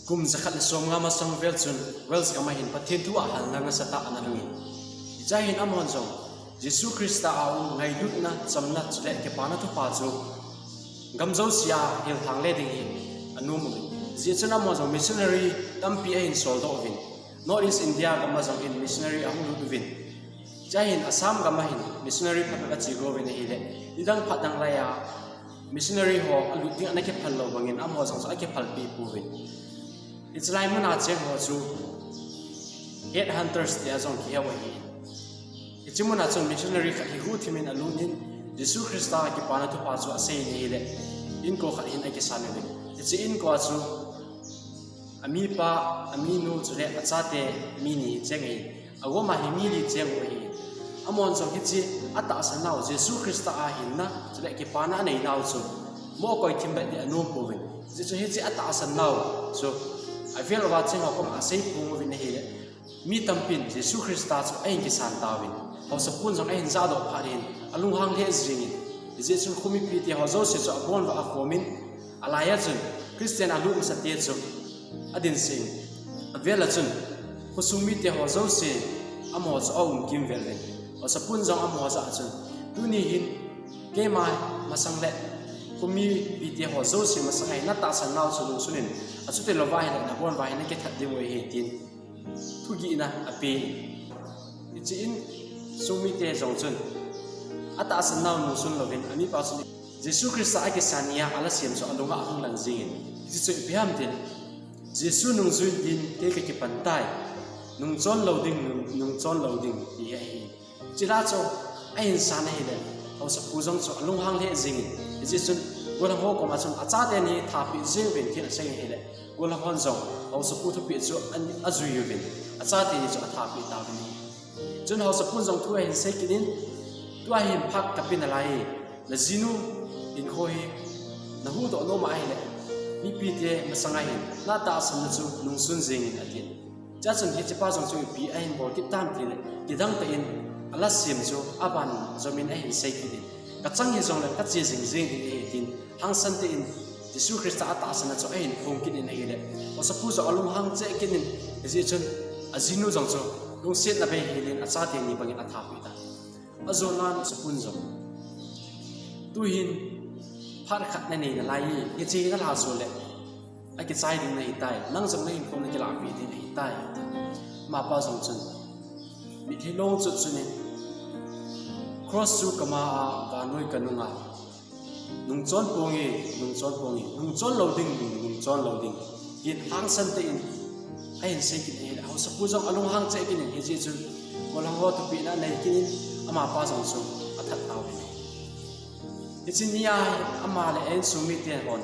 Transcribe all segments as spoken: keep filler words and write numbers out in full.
Kum jakhat le somnga masang vel chun Wales gam a hin Pathen thu a halna nasatah ana lhung in. Hiche a hin amahon jong Jesu Christa a um ngailutna, chamna chule kipana thupha chu gam jouse a hil thang le ding hi anom uvin. Hijeh chun amahon jong missionary tampi ahin soldoh uvin. North East India gam a jong hin missionary ahung lut uvin. Hiche a hin Assam gam a hin missionary phabep ache go uvin ahile, nidang phat dang lai a missionary ho alut ding ana kiphal lou bangin amaho jong chu akiphalpeh pouvin. Hiche lai mun a cheng ho chu headhunters tia jong kihou ahi. Hiche mun a chun missionary khat hi huthim in alut in Jesu Christa kipana thupha chu asei in ahile, inko khat hin akisan uvin. Hiche inko a chu amipa, aminu chule achate mi ni cheng ahi. Agom a hi mi li cheng u ahi. Amahon jong hiche atahsan nau Jesu Christa a hinna chule kipana anei nau chu mohkoi thim beh ding anom pouvin. Hijeh chun hiche atahsan nau chu avel uva cheng ho koma asei phong uvin ahile, mi tampin Jesu Christa chu ahin kisan tauvin. Haosapun jong ahin jahdoh phat in alunghang lheh jengin. Hijeh chun khomipite ho jouse chu abon uva akhomin, alai a chun Christian alut masate chu adinsehin, avel a chun khosung mite ho jouse amaho chu aum kimvel uvin. Haosapun jong amaho jah a chun, tuni hin keima masang le khomipite ho jouse masang a hin natahsan nau chu lungsun in, achuti louva ahile nabon uva hin nakithat ding u ahi tin thugihna apen. Hiche insung mite jong chun atahsan nau lungsun louvin, amipa chun Jesu Christa akisan ni a alasem chu alunga ahung lang jengin, hiche chu ipi ham tile, Jesu nungjui din kei kakipan tai, nungchon lou ding, nung, nungchon lou ding, ti ahi. Hiche la chu ahin san ahile, haosapu jong chu alunghang lheh jengin, hijeh chun gollhang ho koma chun achate ni thapeh jeng uvin tin asei ahile, gollhang hon jong haosapu thupeh chu an, ajui uvin, achate ni chu athapeh tauvin ahi. Chun haosapun jong thu ahin sei kit in, tua hin phat kape nalai e, najinu hinkho hi nahuhdoh nom ahile, mipite masanga hin natahsanna chu nungsun jengin atin. Chuin hichepa jong chu ipi ahin bol kit tam tile, kidang tah in alasem chu aban jomin ahin sei kit in, kachang hijongle kache jing jeng ding ahi tin hangsan tah in Jesu Christa atahsanna chu ahin phong kit in ahile, haosapu jong alunghang cheh kit in, hijeh chun ajinu jong chu lungsetna bei helin achate ni bangin athapeh tan. Ajona haosapun jong, tuhin phat khat nanei nalai e, hiche hi nalhah jou le akichai ding nahitai, nang jong nahinkho nakilahpeh ding ahitai. Amapa jong chun mitlhi long chutchut in, cross chu kama a, vannoi kanunga, nungchon ponge, nungchon ponge, nungchon lou ding, nung, nungchon lou ding, tin hangsan tah in ahin sei kit in ahile, haosapu jong alunghang cheh kit in, hijeh chun gollhang ho thupehna anei kit in, amapa jong chu athat tauvin ahi. Hiche nia hi ama le a insung mite hon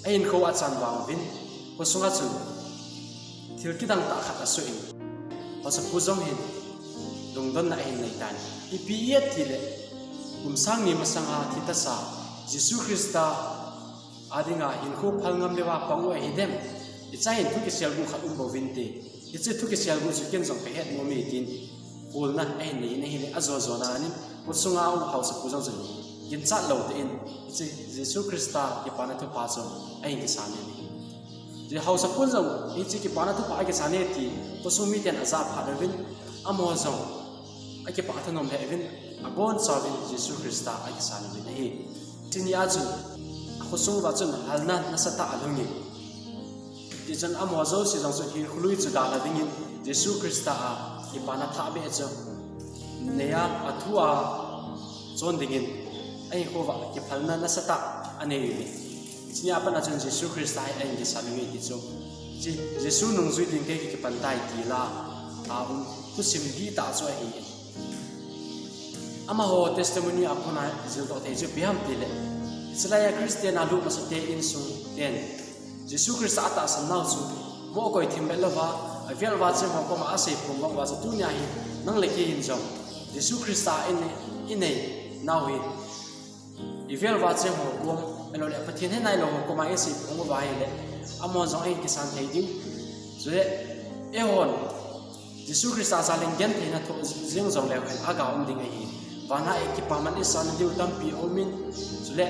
ahinkho achan vang uvin, khosunga chun thil kidang tah khat asoh in, haosapu jong hin lungdonna ahin nei tan. Ipi ham itile, kum sang ni masanga thi tasa Jesu Christa a dinga hinkho phal ngam leuva pang u ahidem, hichea hin thu kiselguh khat um bouvinte, hiche thu kiselguh chu ken jong kahet nom e tin kholna ahin nei in ahile, ajo jona hin khosunga um haosapu jong chun ginchat lou tah in hiche Jesu Christa kipana thupha chu ahin kisan in ahi. Haosapun jong hiche kipana thupha akisan e ti khosung miten ajah phat uvin, amaho jong akipah thanom lheh uvin, abonchauvin Jesu Christa akisan uvin ahi. Hiche nia chun akhosung uva chun halna nasatah alhung in, hichun amaho jouse jong chu hinkho lui chu dalha dingin Jesu Christa a kipana thahbeh chu neiya, athua chon dingin ahinkho uva kiphalna nasatah anei uve. Hiche nia pat a chun Jesu Christa hi ahin kisan uve ti chu, hiche Jesu nungjui din kei kakipan tai ti la a um thusim dihtah chu ahi. Amaho testimony a kona jildoh thei chu ipi ham itile, hiche laiya Christian a lut masate insung ten Jesu Christa atahsan nau chu mohkoi thim beh louva, avel uva cheng ho koma asei phong bang uva chu tunia hi nang le kei in jong Jesu Christa in, inei nau hi, ivel uva cheng ho kom, ahilouleh Pathen he nailou ho koma isei phong uva ahile, amahon jong ahin kisan thei diu. Chule eihon Jesu Christa jal in gentheina thoh jeng jongleu hen aga um ding ahi. Vana i kipaman isah nadiu tampi aumin, chule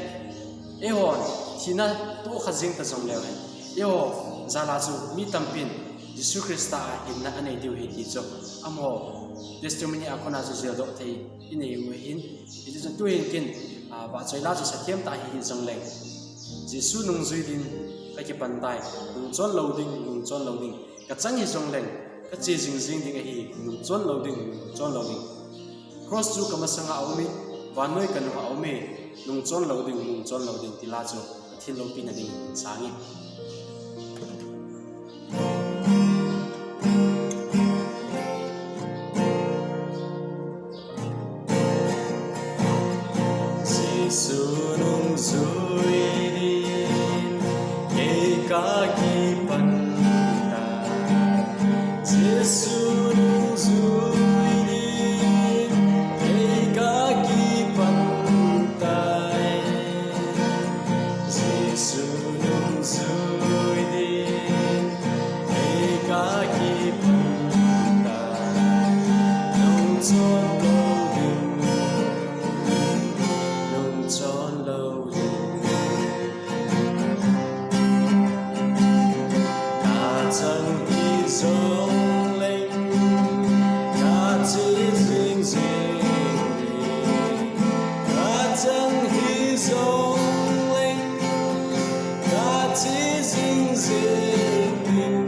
eihon thina tohkha jeng ta jongleu hen, Eiho jal a chu mi tampin Jesu Christa a hinna anei diu ahi ti chu amaho testimony a kona chu jildoh thei inei u ahin. Hichu chun tuhin kin, ah, vahchoi la chu sathem tah hi hijongleng, Jesu nungjui din kakipan tai, nungchon lou ding, nungchon lou ding. Kachang hijongleng, kache jing jing ding ahi, nungchon lou ding, nungchon lou ding. Cross chu kamasanga aume, vannoi kanunga aume, nungchon lou ding, nungchon lou ding, ti la chu Pathen loupina ding sangin. Jesu nungjui din, kei kakipan tai. Jesu nungjui din, kei kakipan tai. Jesu nungjui din, kei kakipan tai. Nungchon lou ding, nungchon lou ding. Kachang hijongleng, kache jing jing ding. Kachang hijongleng, kache jing jing ding.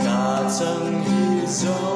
Kachang hijongleng,